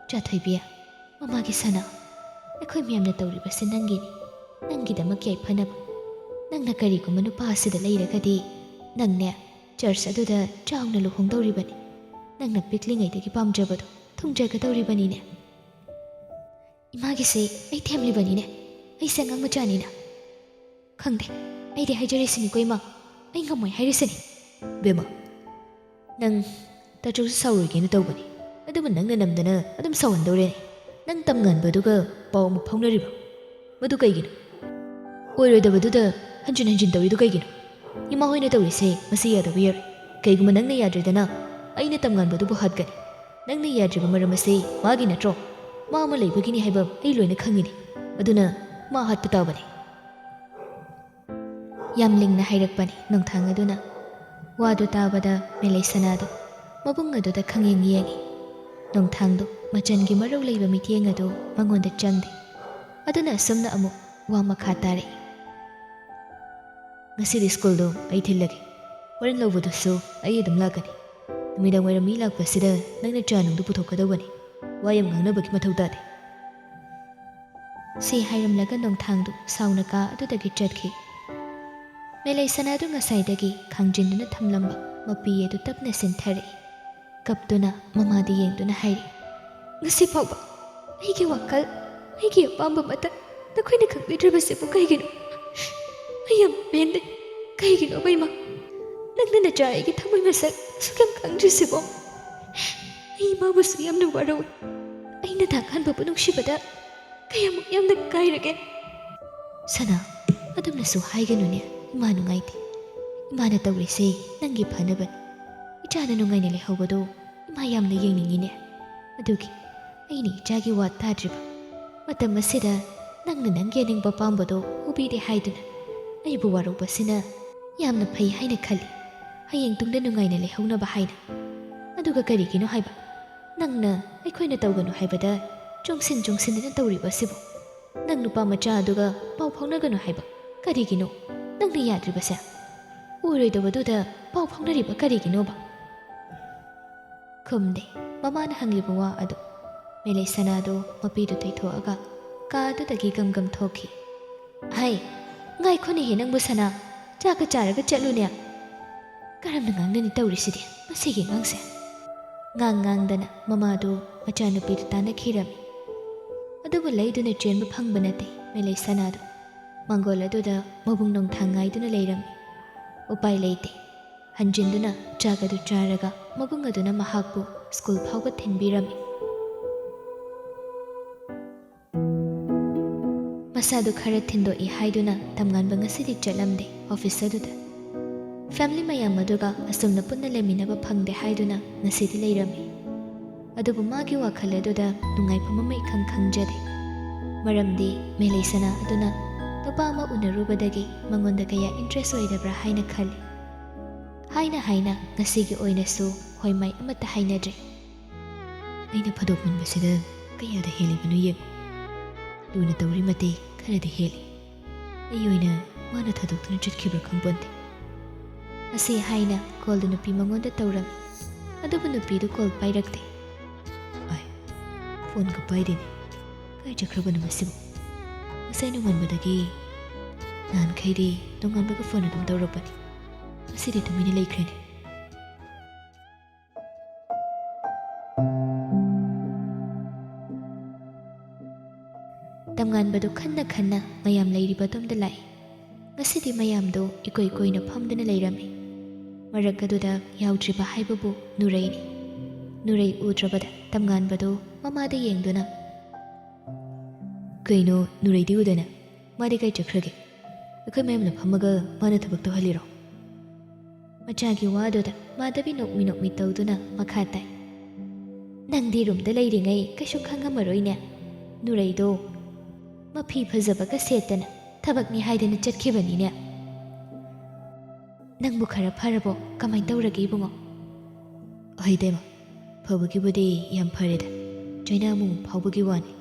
ꯆꯥꯊꯣꯏꯕꯤ, ꯃꯃꯥꯒꯤ ꯁꯅꯥ, ꯑꯩꯈꯣꯏ ꯃꯌꯥꯝꯅ ꯇꯧꯔꯤꯕꯁꯦ ꯅꯪꯒꯤꯅꯤ, ꯅꯪꯒꯤꯗꯃꯛ ꯌꯥꯏꯐꯅꯕ꯫ ꯅꯪꯅ ꯀꯔꯤꯒꯨꯝꯕ ꯅꯨꯄꯥ ꯑꯁꯤꯗ ꯂꯩꯔꯒꯗꯤ ꯅꯪꯅꯦ ꯆꯔꯆ ꯑꯗꯨꯗ ꯆꯥꯎꯅ ꯂꯨꯍꯣꯡꯗꯧꯔꯤꯕꯅꯤ꯫ ꯅꯪꯅ ꯄꯤꯛꯂꯤꯉꯩꯗꯒꯤ ꯄꯥꯝꯖꯕꯗꯣ ꯊꯨꯡꯖꯒꯗꯧꯔꯤꯕꯅꯤꯅꯦ"꯫ ꯏꯃꯥꯒꯤꯁꯦ ꯑꯩ ꯊꯦꯝꯂꯤꯕꯅꯤꯅꯦ꯫ ꯑꯩꯁꯦ ꯑꯉꯥꯡ ꯃꯆꯥꯅꯤꯅ꯫ ꯈꯪꯗꯦ, ꯑꯩꯗꯤ ꯍꯥꯏꯖꯔꯤꯁꯤꯅꯤꯀꯣ ꯏꯃꯥ, ꯑꯩ ꯉꯝꯃꯣꯏ ꯍꯥꯏꯔꯤꯁꯤꯅꯤ꯫ ꯕꯦꯝꯃ, ꯅꯪ ꯇꯥꯆꯧꯁꯨ ꯁꯥꯎꯔꯣꯏꯒꯦꯅ ꯇꯧꯕꯅꯤ, ꯑꯗꯨꯕꯨ ꯅꯪꯅ ꯅꯝꯗꯅ ꯑꯗꯨꯝ ꯁꯥꯎꯍꯟꯗꯧꯔꯦꯅꯦ꯫ ꯅꯪ ꯇꯝ ꯉꯟꯕꯗꯨꯒ ꯄꯥꯎ ꯑꯃꯨꯛ ꯐꯥꯎꯅꯔꯤꯕ, ꯃꯗꯨ ꯀꯩꯒꯤꯅꯣ? ꯑꯣꯏꯔꯣꯏꯗꯕꯗꯨꯗ ꯍꯟꯖꯤꯟ ꯍꯟꯖꯤꯟ ꯇꯧꯔꯤꯗꯨ ꯀꯩꯒꯤꯅꯣ? ꯏꯃꯥ ꯍꯣꯏꯅ ꯇꯧꯔꯤꯁꯦ ꯃꯁꯤ ꯌꯥꯗꯕ ꯌꯥꯔꯣꯏ꯫ ꯀꯩꯒꯨꯝꯕ ꯅꯪꯅ ꯌꯥꯗ꯭ꯔꯦꯗꯅ, ꯑꯩꯅ ꯇꯝ ꯉꯟꯕꯗꯨꯕꯨ ꯍꯥꯠꯀꯅꯤ꯫ ꯅꯪꯅ ꯌꯥꯗ꯭ꯔꯤꯕ ꯃꯔꯝ ꯑꯁꯤ ꯃꯥꯒꯤ ꯅꯠꯇ꯭ꯔꯣ? ꯃꯥ ꯑꯃ ꯂꯩꯕꯒꯤꯅꯤ ꯍꯥꯏꯕ ꯑꯩ ꯂꯣꯏꯅ ꯈꯪꯉꯤꯅꯤ꯫ ꯑꯗꯨꯅ ꯃꯥ ꯍꯥꯠꯄ ꯇꯥꯕꯅꯤ꯫ ꯌꯥꯝ ꯂꯤꯡꯅ ꯍꯥꯏꯔꯛꯄꯅꯤ ꯅꯣꯡꯊꯥꯡ ꯑꯗꯨꯅ꯫ ꯋꯥꯗꯨ ꯇꯥꯕꯗ ꯃꯦꯂꯩ ꯁꯅꯥꯗꯨ ꯃꯕꯨꯡ ꯑꯗꯨꯗ ꯈꯪꯌꯦꯡ ꯌꯦꯡꯉꯤ꯫ ꯅꯣꯡꯊꯥꯡꯗꯨ ꯃꯆꯟꯒꯤ ꯃꯔꯧ ꯂꯩꯕ ꯃꯤꯠꯌꯦꯡ ꯑꯗꯨ ꯃꯉꯣꯟꯗ ꯆꯪꯗꯦ꯫ ꯑꯗꯨꯅ ꯑꯁꯨꯝꯅ ꯑꯃꯨꯛ ꯋꯥ ꯃꯈꯥ ꯇꯥꯔꯛꯏ꯫ ꯉꯁꯤꯗꯤ ꯁ꯭ꯀꯨꯜꯗꯨ ꯑꯩ ꯊꯤꯜꯂꯒꯦ꯫ ꯍꯣꯔꯦꯟ ꯂꯧꯕꯗꯨꯁꯨ ꯑꯩ ꯑꯗꯨꯝ ꯂꯥꯛꯀꯅꯤ꯫ ꯅꯨꯃꯤꯗꯥꯡ ꯋꯥꯏꯔꯝ ꯃꯤ ꯂꯥꯛꯄꯁꯤꯗ ꯅꯪꯅ ꯆꯥ ꯅꯨꯡꯗꯨ ꯄꯨꯊꯣꯛꯀꯗꯧꯕꯅꯤ꯫ ꯋꯥ ꯌꯥꯝ ꯉꯥꯡꯅꯕꯒꯤ ꯃꯊꯧ ꯇꯥꯗꯦ꯫ ꯁꯤ ꯍꯥꯏꯔꯝꯂꯒ ꯅꯣꯡꯊꯥꯡꯗꯨ ꯁꯥꯎꯅ ꯀꯥ ꯑꯗꯨꯗꯒꯤ ꯆꯠꯈꯤ꯫ ꯃꯦꯂꯩ ꯁꯅꯥꯗꯨ ꯉꯁꯥꯏꯗꯒꯤ ꯈꯥꯡꯖꯤꯟꯗꯨꯅ ꯊꯝꯂꯝꯕ ꯃꯄꯤ ꯑꯗꯨ ꯇꯞꯅ ꯆꯤꯟꯊꯔꯛꯏ꯫ ꯀꯞꯇꯨꯅ ꯃꯃꯥꯗ ꯌꯦꯡꯗꯨꯅ ꯍꯥꯏꯔꯤ, "ꯉꯁꯤ ꯐꯥꯎꯕ ꯑꯩꯒꯤ ꯋꯥꯈꯜ, ꯑꯩꯒꯤ ꯑꯄꯥꯝꯕ ꯑꯃꯠꯇ ꯅꯈꯣꯏꯅ ꯈꯪꯕꯤꯗ꯭ꯔꯕꯁꯤꯕꯨ ꯀꯩꯒꯤꯅꯣ? ꯑꯩ ꯌꯥꯝ ꯄꯦꯟꯗꯦ꯫ ꯀꯩꯒꯤꯅꯣꯕ ꯏꯃꯥ? ꯅꯪꯅ ꯅꯆꯥ ꯑꯩꯒꯤ ꯊꯃꯣꯏ ꯃꯁꯛ ꯑꯁꯨꯛ ꯌꯥꯝ ꯈꯪꯗ꯭ꯔꯤꯁꯤꯕꯣ? ꯑꯩ ꯏꯃꯥꯕꯨꯁꯨ ꯌꯥꯝꯅ ꯋꯥꯔꯧꯏ꯫ ꯑꯩꯅ ꯗꯥ ꯀꯥꯟꯕꯕꯨ ꯅꯨꯡꯁꯤꯕꯗ ꯀꯌꯥꯃꯨꯛ ꯌꯥꯝꯅ ꯀꯥꯏꯔꯒꯦ?" "ꯁꯅꯥ, ꯑꯗꯨꯝꯅꯁꯨ ꯍꯥꯏꯒꯅꯨꯅꯦ, ꯏꯃꯥ ꯅꯨꯡꯉꯥꯏꯇꯦ꯫ ꯏꯃꯥꯅ ꯇꯧꯔꯤꯁꯦ ꯅꯪꯒꯤ ꯐꯅꯕꯅꯤ꯫ ꯏꯆꯥꯅ ꯅꯨꯡꯉꯥꯏꯅ ꯂꯩꯍꯧꯕꯗꯣ ꯏꯃꯥ ꯌꯥꯝꯅ ꯌꯦꯡꯅꯤꯡꯉꯤꯅꯦ꯫ ꯑꯗꯨꯒꯤ ꯑꯩꯅ ꯏꯆꯥꯒꯤ ꯋꯥ ꯇꯥꯗ꯭ꯔꯤꯕ꯫ ꯃꯇꯝ ꯑꯁꯤꯗ ꯅꯪꯅ ꯅꯪꯒꯤ ꯑꯅꯤꯡꯕ ꯑꯄꯥꯝꯕꯗꯣ ꯎꯕꯤꯗꯦ ꯍꯥꯏꯗꯨꯅ ꯑꯩꯕꯨ ꯋꯥꯔꯧꯕꯁꯤꯅ ꯌꯥꯝꯅ ꯐꯩ ꯍꯥꯏꯅ ꯈꯜꯂꯤ, ꯍꯌꯦꯡ ꯇꯨꯡꯗ ꯅꯨꯡꯉꯥꯏꯅ ꯂꯩꯍꯧꯅꯕ ꯍꯥꯏꯅ꯫ ꯑꯗꯨꯒ ꯀꯔꯤꯒꯤꯅꯣ ꯍꯥꯏꯕ? ꯅꯪꯅ ꯑꯩꯈꯣꯏꯅ ꯇꯧꯒꯅꯨ ꯍꯥꯏꯕꯗ ꯆꯣꯡꯁꯤꯟ ꯆꯣꯡꯁꯤꯟꯗꯨꯅ ꯇꯧꯔꯤꯕ ꯑꯁꯤꯕꯨ? ꯅꯪ ꯅꯨꯄꯥ ꯃꯆꯥ ꯑꯗꯨꯒ ꯄꯥꯎ ꯐꯥꯎꯅꯒꯅꯨ ꯍꯥꯏꯕ ꯀꯔꯤꯒꯤꯅꯣ? ꯅꯪꯅ ꯌꯥꯗ꯭ꯔꯤꯕꯁꯦ? ꯑꯣꯏꯔꯣꯏꯗꯕꯗꯨꯗ ꯄꯥꯎ ꯐꯥꯎꯅꯔꯤꯕ ꯀꯔꯤꯒꯤꯅꯣꯕ?" ꯈꯨꯝꯗꯦ ꯃꯃꯥꯅ ꯍꯪꯂꯤꯕ ꯋꯥ ꯑꯗꯨ꯫ ꯃꯦꯂꯩ ꯁꯅꯥꯗꯨ ꯃꯄꯤꯗꯨ ꯇꯩꯊꯣꯛꯑꯒ ꯀꯥ ꯑꯗꯨꯗꯒꯤ ꯒꯝ ꯒꯝ ꯊꯣꯛꯈꯤ꯫ "ꯍꯥꯏ, ꯉꯥꯏꯈꯣꯅꯦꯍꯦ ꯅꯪꯕꯨ ꯁꯅꯥ, ꯆꯥꯛꯀ ꯆꯥꯔꯒ ꯆꯠꯂꯨꯅꯦ꯫ ꯀꯔꯝꯅ ꯉꯥꯡꯅꯅꯤ ꯇꯧꯔꯤꯁꯤꯗꯤ ꯃꯁꯤꯒꯤ ꯑꯉꯥꯡꯁꯦ?" ꯉꯥꯡ ꯉꯥꯡꯗꯅ ꯃꯃꯥꯗꯨ ꯃꯆꯥꯅꯨꯄꯤꯗꯨ ꯇꯥꯟꯅꯈꯤꯔꯝꯃꯤ꯫ ꯑꯗꯨꯕꯨ ꯂꯩꯗꯨꯅ ꯆꯦꯟꯕ ꯐꯪꯕ ꯅꯠꯇꯦ ꯃꯦꯂꯩ ꯁꯅꯥꯗꯨ꯫ ꯃꯥꯡꯒꯣꯜ ꯑꯗꯨꯗ ꯃꯕꯨꯡ ꯅꯣꯡꯊꯥꯡ ꯉꯥꯏꯗꯨꯅ ꯂꯩꯔꯝꯃꯤ꯫ ꯎꯄꯥꯏ ꯂꯩꯇꯦ꯫ ꯍꯟꯖꯤꯟꯗꯨꯅ ꯆꯥꯛ ꯑꯗꯨ ꯆꯥꯔꯒ ꯃꯕꯨꯡ ꯑꯗꯨꯅ ꯃꯍꯥꯛꯄꯨ ꯁ꯭ꯀꯨꯜ ꯐꯥꯎꯕ ꯊꯤꯟꯕꯤꯔꯝꯃꯤ꯫ ꯃꯁꯥꯗꯨ ꯈꯔ ꯊꯤꯟꯗꯣꯛꯏ ꯍꯥꯏꯗꯨꯅ ꯇꯝꯉꯥꯟꯕ ꯉꯁꯤꯗꯤ ꯆꯠꯂꯝꯗꯦ ꯑꯣꯐꯤꯁ ꯑꯗꯨꯗ꯫ ꯐꯦꯃꯤꯂꯤ ꯃꯌꯥꯝ ꯑꯗꯨꯒ ꯑꯁꯨꯝꯅ ꯄꯨꯟꯅ ꯂꯩꯃꯤꯟꯅꯕ ꯐꯪꯗꯦ ꯍꯥꯏꯗꯨꯅ ꯉꯁꯤꯗꯤ ꯂꯩꯔꯝꯃꯤ꯫ ꯑꯗꯨꯕꯨ ꯃꯥꯒꯤ ꯋꯥꯈꯜ ꯑꯗꯨꯗ ꯅꯨꯡꯉꯥꯏꯐꯝ ꯑꯃ ꯏꯈꯪ ꯈꯪꯖꯗꯦ꯫ ꯃꯔꯝꯗꯤ ꯃꯦꯂꯩ ꯁꯅꯥ ꯑꯗꯨꯅ ꯅꯨꯄꯥ ꯑꯃ ꯎꯅꯔꯨꯕꯗꯒꯤ ꯃꯉꯣꯟꯗ ꯀꯌꯥ ꯏꯟꯇꯔꯦꯁ ꯑꯣꯏꯗꯕ꯭ꯔꯥ ꯍꯥꯏꯅ ꯈꯜꯂꯤ꯫ ꯍꯥꯏꯅ ꯍꯥꯏꯅ ꯉꯁꯤꯒꯤ ꯑꯣꯏꯅꯁꯨ ꯍꯣꯏ ꯃꯥꯏ ꯑꯃꯠꯇ ꯍꯥꯏꯅꯗ꯭ꯔꯦ꯫ ꯑꯩꯅ ꯐꯥꯗꯣꯛ ꯃꯨꯟꯕꯁꯤꯗ ꯀꯌꯥꯗ ꯍꯦꯜꯂꯤꯕꯅꯣ ꯌꯦꯡꯉꯨ꯫ ꯂꯨꯅ ꯇꯧꯔꯤ ꯃꯇꯤꯛ ꯈꯔꯗꯤ ꯍꯦꯜꯂꯤ꯫ ꯑꯩ ꯑꯣꯏꯅ ꯃꯥꯅ ꯊꯥꯗꯣꯛꯇꯨꯅ ꯆꯠꯈꯤꯕ꯭ꯔꯥ ꯈꯪꯄꯣꯟꯇꯦ꯫ ꯑꯁꯤ ꯍꯥꯏꯅ ꯀꯣꯜꯗꯨ ꯅꯨꯄꯤ ꯃꯉꯣꯟꯗ ꯇꯧꯔꯝꯃꯤ꯫ ꯑꯗꯨꯕꯨ ꯅꯨꯄꯤꯗꯨ ꯀꯣꯜ ꯄꯥꯏꯔꯛꯇꯦ꯫ ꯑꯥꯏ, ꯐꯣꯟꯒ ꯄꯥꯏꯗꯦꯅꯦ꯫ ꯀꯥꯏ ꯆꯠꯈ꯭ꯔꯕꯅꯣ ꯃꯁꯤꯕꯨ? ꯉꯁꯥꯏ ꯅꯣꯡꯉꯥꯟꯕꯗꯒꯤ, ꯅꯍꯥꯟꯈꯩꯗꯤ ꯅꯣꯡꯉꯥꯟꯕꯒ ꯐꯣꯟ ꯑꯗꯨꯝ ꯇꯧꯔꯛꯄꯅꯤ꯫ ꯉꯁꯤꯗꯤ ꯇꯨꯃꯤꯟꯅ ꯂꯩꯈ꯭ꯔꯦꯅꯦ꯫ ꯇꯝꯉꯥꯟꯕꯗꯨ ꯈꯟꯅ ꯈꯟꯅ ꯃꯌꯥꯝ ꯂꯩꯔꯤꯕ ꯑꯗꯣꯝꯗ ꯂꯥꯛꯏ꯫ ꯉꯁꯤꯗꯤ ꯃꯌꯥꯝꯗꯨ ꯏꯀꯣꯏ ꯀꯣꯏꯅ ꯐꯝꯗꯨꯅ ꯂꯩꯔꯝꯃꯤ꯫ ꯃꯔꯛ ꯑꯗꯨꯗ ꯌꯥꯎꯗ꯭ꯔꯤꯕ ꯍꯥꯏꯕꯕꯨ ꯅꯨꯔꯩꯅꯤ꯫ ꯅꯨꯔꯩ ꯎꯗ꯭ꯔꯕꯗ ꯇꯝꯉꯥꯟꯕꯗꯨ ꯃꯃꯥꯗ ꯌꯦꯡꯗꯨꯅ, "ꯀꯩꯅꯣ ꯅꯨꯔꯩꯗꯤ ꯎꯗꯅ? ꯃꯥꯗꯤ ꯀꯥꯏ ꯆꯠꯈ꯭ꯔꯒꯦ? ꯑꯩꯈꯣꯏ ꯃꯌꯥꯝꯅ ꯐꯝꯃꯒ ꯃꯥꯅ ꯊꯕꯛ ꯇꯧꯍꯜꯂꯤꯔꯣ?" ꯃꯆꯥꯒꯤ ꯋꯥꯗꯨꯗ ꯃꯥꯙꯕꯤ ꯅꯣꯛꯃꯤ ꯅꯣꯛꯃꯤ ꯇꯧꯗꯨꯅ ꯃꯈꯥ ꯇꯥꯏ, "ꯅꯪꯗꯤ ꯔꯨꯝꯗ ꯂꯩꯔꯤꯉꯩ ꯀꯩꯁꯨ ꯈꯪꯉꯝꯃꯔꯣꯏꯅꯦ꯫ ꯅꯨꯔꯩꯗꯣ ꯃꯐꯤ ꯐꯖꯕꯒ ꯁꯦꯠꯇꯅ ꯊꯕꯛꯅꯤ ꯍꯥꯏꯗꯅ ꯆꯠꯈꯤꯕꯅꯤꯅꯦ꯫ ꯅꯪꯕꯨ ꯈꯔ ꯐꯔꯕꯣ? ꯀꯃꯥꯏꯅ ꯇꯧꯔꯒꯦ ꯏꯕꯨꯡꯉꯣ?" "ꯍꯣꯏ ꯏꯇꯩꯃ, ꯐꯕꯒꯤꯕꯨꯗꯤ ꯌꯥꯝ ꯐꯔꯦꯗ, ꯆꯩꯅꯥ ꯑꯃꯨꯛ ꯐꯥꯎꯕꯒꯤ ꯋꯥꯅꯤ꯫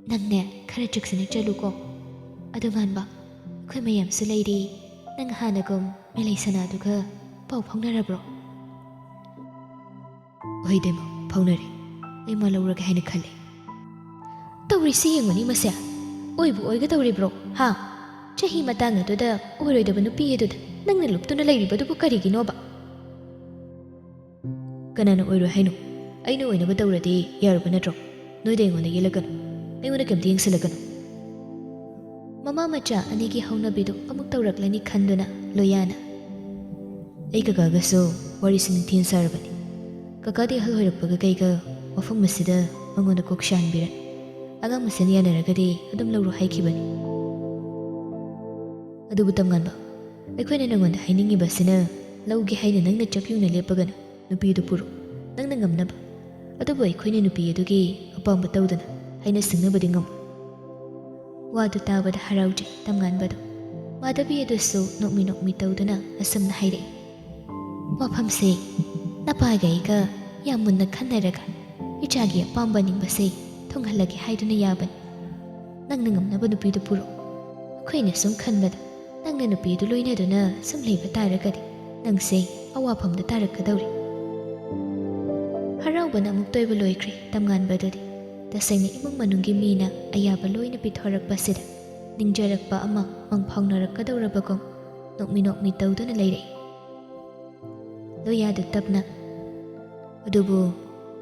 ꯅꯪꯅꯦ ꯈꯔ ꯆꯦꯛꯁꯤꯟꯅ ꯆꯠꯂꯨꯀꯣ꯫ ꯑꯗꯨ ꯉꯥꯟꯕ, ꯑꯩꯈꯣꯏ ꯃꯌꯥꯝꯁꯨ ꯂꯩꯔꯤ, ꯅꯪ ꯍꯥꯟꯅꯒꯨꯝ ꯃꯦꯂꯩ ꯁꯅꯥꯗꯨꯒ ꯄꯥꯎ ꯐꯥꯎꯅꯔꯕ꯭ꯔꯣ?" "ꯍꯣꯏ ꯏꯇꯩꯃ, ꯐꯥꯎꯅꯔꯦ꯫ ꯑꯩ ꯃꯥ ꯂꯧꯔꯒꯦ ꯍꯥꯏꯅ ꯈꯜꯂꯦ꯫" "ꯇꯧꯔꯤꯁꯤ ꯌꯦꯡꯉꯨꯅꯤ ꯃꯁꯦ, ꯑꯣꯏꯕꯨ ꯑꯣꯏꯒꯗꯧꯔꯤꯕ꯭ꯔꯣ? ꯍꯥ? ꯆꯍꯤ ꯃꯇꯥꯡ ꯑꯗꯨꯗ ꯑꯣꯏꯔꯣꯏꯗꯕ ꯅꯨꯄꯤ ꯑꯗꯨꯗ ꯅꯪꯅ ꯂꯨꯞꯇꯨꯅ ꯂꯩꯔꯤꯕꯗꯨꯕꯨ ꯀꯔꯤꯒꯤꯅꯣꯕ?" "ꯀꯅꯥꯅ ꯑꯣꯏꯔꯣꯏ ꯍꯥꯏꯅꯣ? ꯑꯩꯅ ꯑꯣꯏꯅꯕ ꯇꯧꯔꯗꯤ ꯌꯥꯔꯕ ꯅꯠꯇ꯭ꯔꯣ? ꯅꯣꯏꯗ ꯑꯩꯉꯣꯟꯗ ꯌꯦꯠꯂꯛꯀꯅꯨ꯫" ꯑꯩꯉꯣꯟꯗ ꯀꯩꯝꯇ ꯌꯦꯡꯁꯤꯜꯂꯛꯀꯅꯨ꯫ ꯃꯃꯥ ꯃꯆꯥ ꯑꯅꯤꯒꯤ ꯍꯧꯅꯕꯤꯗꯨ ꯑꯃꯨꯛ ꯇꯧꯔꯛꯂꯅꯤ ꯈꯟꯗꯨꯅ ꯂꯣꯌꯥꯅ, "ꯑꯩ ꯀꯀꯥꯒꯁꯨ ꯋꯥꯔꯤꯁꯤ ꯅꯤꯡꯊꯤꯅ ꯁꯥꯔꯕꯅꯤ꯫ ꯀꯀꯥꯗꯤ ꯑꯍꯜ ꯑꯣꯏꯔꯛꯄꯒ ꯀꯩꯒ ꯋꯥꯐꯝ ꯑꯁꯤꯗ ꯃꯉꯣꯟꯗ ꯀꯣꯛ ꯁꯥꯍꯟꯕꯤꯔꯅꯨ꯫ ꯑꯉꯥꯡ ꯃꯁꯦꯟ ꯌꯥꯅꯔꯒꯗꯤ ꯑꯗꯨꯝ ꯂꯧꯔꯣ ꯍꯥꯏꯈꯤꯕꯅꯤ꯫ ꯑꯗꯨꯕꯨ ꯇꯝꯉꯥꯟꯕ, ꯑꯩꯈꯣꯏꯅ ꯅꯉꯣꯟꯗ ꯍꯥꯏꯅꯤꯡꯉꯤꯕꯁꯤꯅ, ꯂꯧꯒꯦ ꯍꯥꯏꯅ ꯅꯪꯅ ꯆꯞ ꯌꯨꯡꯅ ꯂꯦꯞꯄꯒꯅ ꯅꯨꯄꯤꯗꯨ ꯄꯨꯔꯛꯎ, ꯅꯪꯅ ꯉꯝꯅꯕ꯫ ꯑꯗꯨꯕꯨ ꯑꯩꯈꯣꯏꯅ ꯅꯨꯄꯤ ꯑꯗꯨꯒꯤ ꯑꯄꯥꯝꯕ ꯇꯧꯗꯅ ꯍꯥꯏꯅ ꯁꯤꯡꯅꯕꯗꯤ ꯉꯝꯃꯣꯏ꯫" ꯋꯥꯗꯨ ꯇꯥꯕꯗ ꯍꯔꯥꯎꯖꯩ ꯇꯝꯉꯥꯟꯕꯗꯨ꯫ ꯃꯥꯙꯕꯤ ꯑꯗꯨꯁꯨ ꯅꯣꯛꯃꯤ ꯅꯣꯛꯃꯤ ꯇꯧꯗꯨꯅ ꯑꯁꯨꯝꯅ ꯍꯥꯏꯔꯛꯏ, "ꯋꯥꯐꯝꯁꯦ ꯅꯄꯥꯒ ꯑꯩꯒ ꯌꯥꯝ ꯃꯨꯟꯅ ꯈꯟꯅꯔꯒ ꯏꯆꯥꯒꯤ ꯑꯄꯥꯝꯕ ꯅꯤꯡꯕꯁꯦ ꯊꯨꯡꯍꯜꯂꯒꯦ ꯍꯥꯏꯗꯨꯅ ꯌꯥꯕꯅꯤ꯫ ꯅꯪꯅ ꯉꯝꯅꯕ ꯅꯨꯄꯤꯗꯨ ꯄꯨꯔꯛꯎ꯫ ꯑꯩꯈꯣꯏꯅ ꯁꯨꯝ ꯈꯟꯕꯗ ꯅꯪꯅ ꯅꯨꯄꯤꯗꯨ ꯂꯣꯏꯅꯗꯨꯅ ꯁꯨꯝ ꯂꯩꯕ ꯇꯥꯔꯒꯗꯤ ꯅꯪꯁꯦ ꯑꯋꯥꯐꯝꯗ ꯇꯥꯔꯛꯀꯗꯧꯔꯤ꯫" ꯍꯔꯥꯎꯕꯅ ꯑꯃꯨꯛꯇ ꯑꯣꯏꯕ ꯂꯣꯏꯈ꯭ꯔꯦ ꯇꯝꯉꯥꯟꯕꯗꯨꯗꯤ꯫ ꯇꯁꯦꯡꯅ ꯏꯃꯨꯡ ꯃꯅꯨꯡꯒꯤ ꯃꯤꯅ ꯑꯌꯥꯕ ꯂꯣꯏꯅ ꯄꯤꯊꯣꯔꯛꯄꯁꯤꯗ ꯅꯤꯡꯖꯔꯛꯄ ꯑꯃ ꯃꯪꯐꯥꯎꯅꯔꯛꯀꯗꯧꯔꯕꯒꯨꯝ ꯅꯣꯛꯃꯤ ꯅꯣꯛꯃꯤ ꯇꯧꯗꯨꯅ ꯂꯩꯔꯛꯏ꯫ ꯂꯣꯌꯥꯗꯨ ꯇꯞꯅ, "ꯑꯗꯨꯕꯨ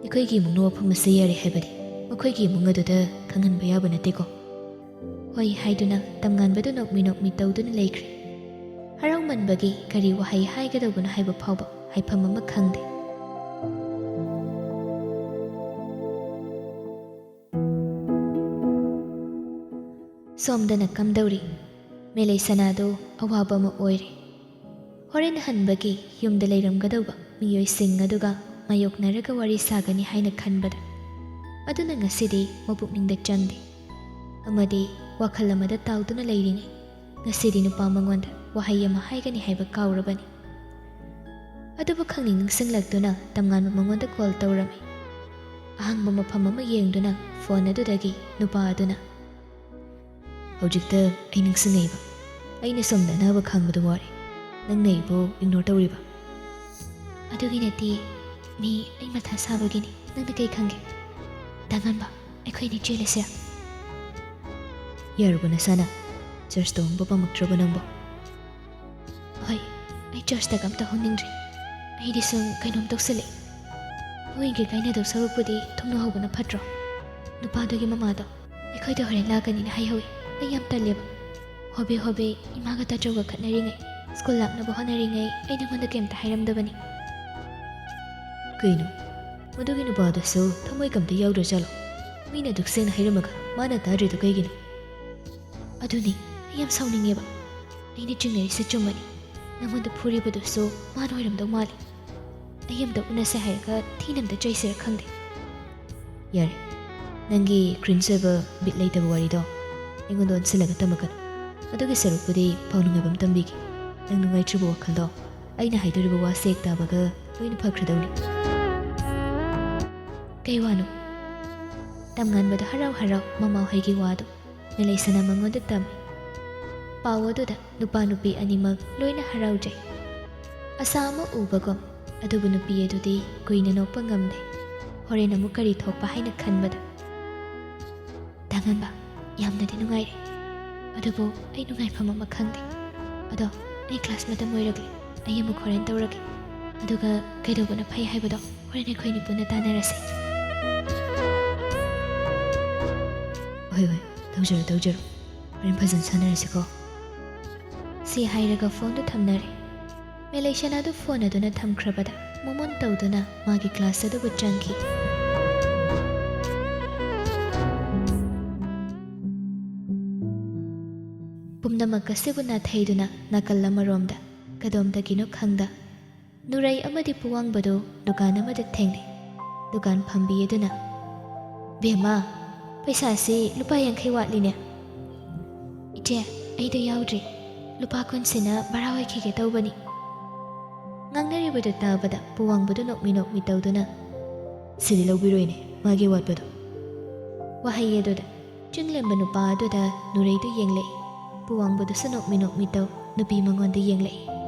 ꯑꯩꯈꯣꯏꯒꯤ ꯏꯃꯨꯡꯅ ꯋꯥꯐꯝ ꯑꯁꯤ ꯌꯥꯔꯦ ꯍꯥꯏꯕꯗꯤ ꯃꯈꯣꯏꯒꯤ ꯏꯃꯨꯡ ꯑꯗꯨꯗ ꯈꯪꯍꯟꯕ ꯌꯥꯕ ꯅꯠꯇꯦꯀꯣ?" "ꯍꯣꯏ" ꯍꯥꯏꯗꯨꯅ ꯇꯝꯉꯥꯟꯕꯗꯨ ꯅꯣꯛꯃꯤ ꯅꯣꯛꯃꯤ ꯇꯧꯗꯨꯅ ꯂꯩꯈ꯭ꯔꯦ꯫ ꯍꯔꯥꯎꯃꯟꯕꯒꯤ ꯀꯔꯤ ꯋꯥꯍꯩ ꯍꯥꯏꯒꯗꯧꯕꯅꯣ ꯍꯥꯏꯕ ꯐꯥꯎꯕ ꯍꯥꯏꯐꯝ ꯑꯃ ꯈꯪꯗꯦ꯫ ꯁꯣꯝꯗꯅ ꯀꯝꯗꯧꯔꯤ? ꯃꯦꯂꯩ ꯁꯅꯥꯗꯨ ꯑꯋꯥꯕ ꯑꯃ ꯑꯣꯏꯔꯦ꯫ ꯍꯣꯔꯦꯟ ꯍꯟꯕꯒꯤ ꯌꯨꯝꯗ ꯂꯩꯔꯝꯒꯗꯧꯕ ꯃꯤꯑꯣꯏꯁꯤꯡ ꯑꯗꯨꯒ ꯃꯥꯌꯣꯛꯅꯔꯒ ꯋꯥꯔꯤ ꯁꯥꯒꯅꯤ ꯍꯥꯏꯅ ꯈꯟꯕꯗ, ꯑꯗꯨꯅ ꯉꯁꯤꯗꯤ ꯃꯄꯨꯛꯅꯤꯡꯗ ꯆꯪꯗꯦ꯫ ꯑꯃꯗꯤ ꯋꯥꯈꯜ ꯑꯃꯗ ꯇꯥꯎꯗꯨꯅ ꯂꯩꯔꯤꯉꯩ, ꯉꯁꯤꯗꯤ ꯅꯨꯄꯥ ꯃꯉꯣꯟꯗ ꯋꯥꯍꯩ ꯑꯃ ꯍꯥꯏꯒꯅꯤ ꯍꯥꯏꯕ ꯀꯥꯎꯔꯕꯅꯤ꯫ ꯑꯗꯨꯕꯨ ꯈꯪꯅꯤꯡ ꯅꯤꯡꯁꯤꯡꯂꯛꯇꯨꯅ ꯇꯝꯉꯥꯟꯕ ꯃꯉꯣꯟꯗ ꯀꯣꯜ ꯇꯧꯔꯝꯃꯤ꯫ ꯑꯍꯥꯡꯕ ꯃꯐꯝ ꯑꯃ ꯌꯦꯡꯗꯨꯅ ꯐꯣꯟ ꯑꯗꯨꯗꯒꯤ ꯅꯨꯄꯥ ꯑꯗꯨꯅ, "ꯍꯧꯖꯤꯛꯇ ꯑꯩ ꯅꯤꯡꯁꯤꯡꯉꯛꯏꯕ꯫ ꯑꯩꯅ ꯁꯣꯝꯗ ꯑꯅꯥꯕ ꯈꯥꯡꯕꯗ ꯋꯥꯔꯦ꯫ ꯅꯪꯅ ꯑꯩꯕꯨ ꯏꯒꯅꯣꯔ ꯇꯧꯔꯤꯕ?" "ꯑꯗꯨꯒꯤ ꯅꯠꯇꯦ, ꯃꯤ ꯑꯩ ꯃꯊꯥ ꯁꯥꯕꯒꯤꯅꯤ꯫ ꯅꯪꯅ ꯀꯩ ꯈꯪꯒꯦ? ꯇꯥꯉꯥꯟꯕ, ꯑꯩꯈꯣꯏ ꯑꯅꯤ ꯆꯦꯜꯂꯁꯤꯔꯥ?" "ꯌꯥꯔꯕ ꯅꯁꯥꯅ? ꯆꯔꯆꯇ ꯍꯣꯡꯕ ꯄꯥꯝꯃꯛꯇ꯭ꯔꯕ ꯅꯪꯕꯣ?" "ꯍꯣꯏ, ꯑꯩ ꯆꯔꯆꯇꯒ ꯑꯝꯇ ꯍꯣꯡꯅꯤꯡꯗ꯭ꯔꯦ꯫ ꯑꯩꯗꯤ ꯁꯨꯝ ꯀꯩꯅꯣꯝ ꯇꯧꯁꯜꯂꯛꯑꯦ꯫ ꯍꯣꯏꯒꯤ ꯀꯥꯏꯅꯗꯧ ꯁꯔꯨꯛꯄꯨꯗꯤ ꯊꯨꯡꯅ ꯍꯧꯕꯅ ꯐꯠꯇ꯭ꯔꯣ? ꯅꯨꯄꯥꯗꯨꯒꯤ ꯃꯃꯥꯗꯣ ꯑꯩꯈꯣꯏꯗ ꯍꯣꯔꯦꯟ ꯂꯥꯛꯀꯅꯤꯅ ꯍꯥꯏꯍꯧꯋꯤ꯫ ꯑꯩ ꯌꯥꯝ ꯇꯜꯂꯦꯕ꯫ ꯍꯣꯕꯦ ꯍꯣꯕꯦ ꯏꯃꯥꯒ ꯇꯥꯆꯧꯒ ꯈꯠꯅꯔꯤꯉꯩ, ꯁ꯭ꯀꯨꯜ ꯂꯥꯛꯅꯕ ꯍꯣꯠꯅꯔꯤꯉꯩ ꯑꯩ ꯅꯉꯣꯟꯗ ꯀꯩꯝꯇ ꯍꯥꯏꯔꯝꯗꯕꯅꯤ꯫ ꯀꯩꯅꯣ? ꯃꯗꯨꯒꯤ ꯅꯨꯄꯥꯗꯨꯁꯨ ꯊꯃꯣꯏ ꯀꯝꯇ ꯌꯥꯎꯗ꯭ꯔꯖꯥꯠꯂꯣ? ꯃꯤꯅ ꯑꯗꯨꯛ ꯁꯦꯡꯅ ꯍꯥꯏꯔꯝꯃꯒ ꯃꯥꯅ ꯇꯥꯗ꯭ꯔꯤꯗꯨ ꯀꯩꯒꯤꯅꯣ? ꯑꯗꯨꯅꯤ ꯑꯩ ꯌꯥꯝ ꯁꯥꯎꯅꯤꯡꯉꯦꯕ꯫ ꯑꯩꯅ ꯆꯤꯡꯅꯔꯤꯁꯦ ꯆꯨꯝꯃꯅꯤ꯫ ꯅꯉꯣꯟꯗ ꯐꯨꯔꯤꯕꯗꯨꯁꯨ ꯃꯥꯅ ꯑꯣꯏꯔꯝꯗꯧ ꯃꯥꯜꯂꯤ꯫ ꯑꯩ ꯑꯝꯇ ꯎꯅꯁꯦ ꯍꯥꯏꯔꯒ ꯊꯤꯅ ꯑꯝꯇ ꯆꯩꯁꯤꯔ ꯈꯪꯗꯦ꯫ ꯌꯥꯔꯦ, ꯅꯪꯒꯤ ꯀ꯭ꯔꯤꯟꯖ ꯑꯣꯏꯕ ꯕꯤꯠ ꯂꯩꯇꯕ ꯋꯥꯔꯤꯗꯣ ꯑꯩꯉꯣꯟꯗ ꯑꯣꯟꯁꯤꯜꯂꯒ ꯇꯝꯃꯛꯀꯅꯨ꯫ ꯑꯗꯨꯒꯤ ꯁꯔꯨꯛꯄꯨꯗꯤ ꯄꯥꯎ ꯅꯨꯡꯉꯥꯏꯕ ꯑꯃ ꯇꯝꯕꯤꯒꯦ꯫ ꯅꯪ ꯅꯨꯡꯉꯥꯏꯇ꯭ꯔꯤꯕ ꯋꯥꯈꯜꯗꯣ ꯑꯩꯅ ꯍꯥꯏꯗꯣꯔꯤꯕ ꯋꯥꯁꯦ ꯍꯦꯛ ꯇꯥꯕꯒ ꯂꯣꯏꯅ ꯐꯈ꯭ꯔꯗꯧꯅꯤ꯫ ꯀꯩ ꯋꯥꯅꯣ? ꯇꯝꯉꯥꯟꯕꯗꯣ ꯍꯔꯥꯎ ꯍꯔꯥꯎ ꯃꯃꯥꯍꯣꯏꯒꯤ ꯋꯥꯗꯣ ꯃꯦꯂꯩꯁꯅꯥ ꯃꯉꯣꯟꯗ ꯇꯝꯃꯤ꯫ ꯄꯥꯎ ꯑꯗꯨꯗ ꯅꯨꯄꯥ ꯅꯨꯄꯤ ꯑꯅꯤꯃꯛ ꯂꯣꯏꯅ ꯍꯔꯥꯎꯖꯩ꯫ ꯑꯁꯥ ꯑꯃ ꯎꯕꯒꯨꯝ, ꯑꯗꯨꯕꯨ ꯅꯨꯄꯤ ꯑꯗꯨꯗꯤ ꯀꯨꯏꯅ ꯅꯣꯛꯄ ꯉꯝꯗꯦ꯫ ꯍꯣꯔꯦꯟ ꯑꯃꯨꯛ ꯀꯔꯤ ꯊꯣꯛꯄ ꯍꯥꯏꯅ ꯈꯟꯕꯗ꯫ ꯇꯥꯉꯟꯕ, ꯌꯥꯝꯅꯗꯤ ꯅꯨꯡꯉꯥꯏꯔꯦ꯫ ꯑꯗꯨꯕꯨ ꯑꯩ ꯅꯨꯡꯉꯥꯏꯐꯝ ꯑꯃ ꯈꯪꯗꯦ꯫ ꯑꯗꯣ ꯑꯩ ꯀ꯭ꯂꯥꯁ ꯃꯇꯝ ꯑꯣꯏꯔꯛꯂꯦ꯫ ꯑꯩ ꯑꯃꯨꯛ ꯍꯣꯔꯦꯟ ꯇꯧꯔꯒꯦ꯫ ꯑꯗꯨꯒ ꯀꯩꯗꯧꯕꯅ ꯐꯩ ꯍꯥꯏꯕꯗꯣ ꯍꯣꯔꯦꯟ ꯑꯩꯈꯣꯏꯅꯤ ꯄꯨꯟꯅ ꯇꯥꯟꯅꯔꯁꯦ꯫ ꯍꯣꯏ, ꯍꯣꯏ, ꯇꯧꯖꯔꯣ, ꯇꯧꯖꯔꯣ꯫ ꯍꯣꯔꯦꯟ ꯐꯖꯅ ꯁꯥꯟꯅꯔꯁꯤꯀꯣ꯫ ꯁꯤ ꯍꯥꯏꯔꯒ ꯐꯣꯟꯗꯨ ꯊꯝꯅꯔꯦ꯫ ꯃꯦꯂꯩꯁꯅꯥꯗꯨ ꯐꯣꯟ ꯑꯗꯨꯅ ꯊꯝꯈ꯭ꯔꯕꯗ ꯃꯣꯃꯣꯟ ꯇꯧꯗꯨꯅ ꯃꯥꯒꯤ ꯀ꯭ꯂꯥꯁ ꯑꯗꯨꯕꯨ ꯆꯪꯈꯤ꯫ ꯄꯨꯝꯅꯃꯛ ꯑꯁꯤꯕꯨ ꯅꯥꯊꯩꯗꯨꯅ ꯅꯥꯀꯜ ꯑꯃꯔꯣꯝꯗ ꯀꯗꯣꯝꯗꯒꯤꯅꯣ ꯈꯪꯗ ꯅꯨꯔꯩ ꯑꯃꯗꯤ ꯄꯨꯋꯥꯡꯕꯗꯨ ꯗꯨꯀꯥꯟ ꯑꯃꯗ ꯊꯦꯡꯅꯩ꯫ ꯗꯨꯀꯥꯟ ꯐꯝꯕꯤ ꯑꯗꯨꯅ, "ꯕꯦꯝꯃ, ꯄꯩꯁꯥꯁꯤ ꯂꯨꯄꯥ ꯌꯥꯡꯈꯩ ꯋꯥꯠꯂꯤꯅꯦ꯫" "ꯏꯆꯦ, ꯑꯩꯗꯣ ꯌꯥꯎꯗ꯭ꯔꯤ꯫ ꯂꯨꯄꯥ ꯀꯨꯟꯁꯤꯅ ꯚꯔꯥ ꯑꯣꯏꯈꯤꯒꯦ ꯇꯧꯕꯅꯤ꯫" ꯉꯥꯡꯅꯔꯤꯕꯗꯨ ꯇꯥꯕꯗ ꯄꯨꯋꯥꯡꯕꯗꯨ ꯅꯣꯛꯃꯤ ꯅꯣꯛꯃꯤ ꯇꯧꯗꯨꯅ, "ꯁꯤꯗꯤ ꯂꯧꯕꯤꯔꯣꯏꯅꯦ, ꯃꯥꯒꯤ ꯋꯥꯠꯄꯗꯣ꯫" ꯋꯥꯍꯩ ꯑꯗꯨꯗ ꯆꯤꯡꯂꯦꯝꯕ ꯅꯨꯄꯥ ꯑꯗꯨꯗ ꯅꯨꯔꯩꯗꯨ ꯌꯦꯡꯂꯛꯏ꯫ ꯄꯨꯋꯥꯡꯕꯗꯨꯁꯨ ꯅꯣꯛꯃꯤ ꯅꯣꯛꯃꯤ ꯇꯧ ꯅꯨꯄꯤ ꯃꯉꯣꯟꯗ ꯌꯦꯡꯂꯛꯏ꯫